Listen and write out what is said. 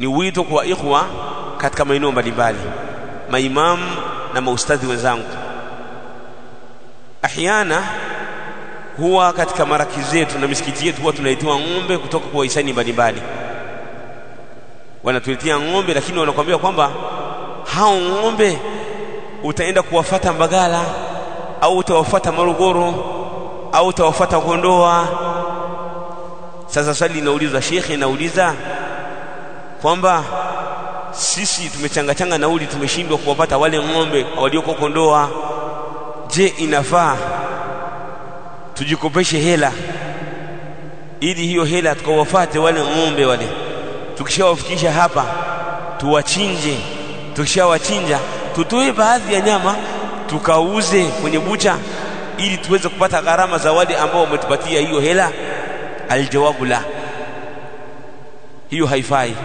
Ni wito kwa ikhwa katika maeneo mbalimbali, maimamu na maustadhi wenzangu. Ahyana huwa katika maraki zetu na misikiti yetu huwa tunaitiwa ng'ombe kutoka kwa wahisani mbalimbali, wanatuletea ng'ombe, lakini wanakuambia kwamba hao ng'ombe utaenda kuwafata Mbagala au utawafata Morogoro au utawafata Kondoa. Sasa swali linaulizwa, shekhe, nauliza kwamba sisi tumechangachanga nauli, tumeshindwa kuwapata wale ng'ombe walioko Kondoa. Je, inafaa tujikopeshe hela ili hiyo hela tukawafate wale ng'ombe wale, tukishawafikisha hapa tuwachinje, tukishawachinja tutoe baadhi ya nyama tukauze kwenye bucha ili tuweze kupata gharama za wale ambao wametupatia hiyo hela? Aljawabu la, hiyo haifai.